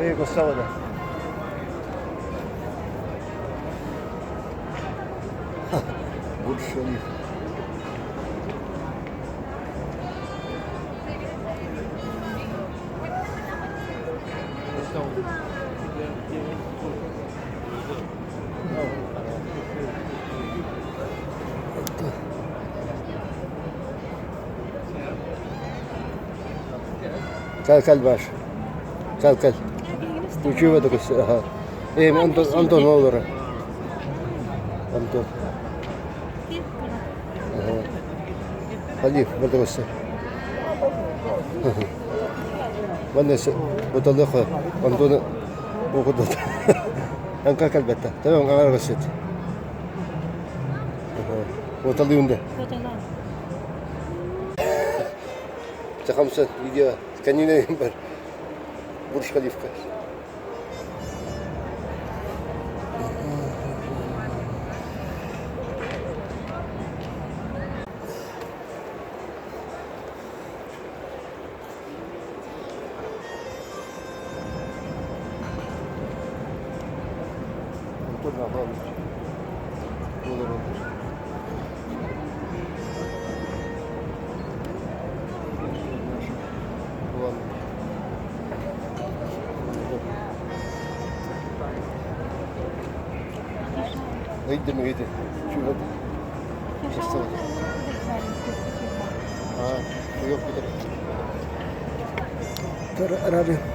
Eh, costava da. برج خليفة. كل كل باش كل كل وشو بدك ها ايه انطر نظرة انطر. خليف بدك السر وانا بطلقها انطر وقدرت انكا كلبته تمام انا غسيت وطليون ده 5 видео канина бар Бурж Халифка. Антон Абрамович. Доллар. هيدي من هيدي شو هذا؟ اه شو يوم كده ترى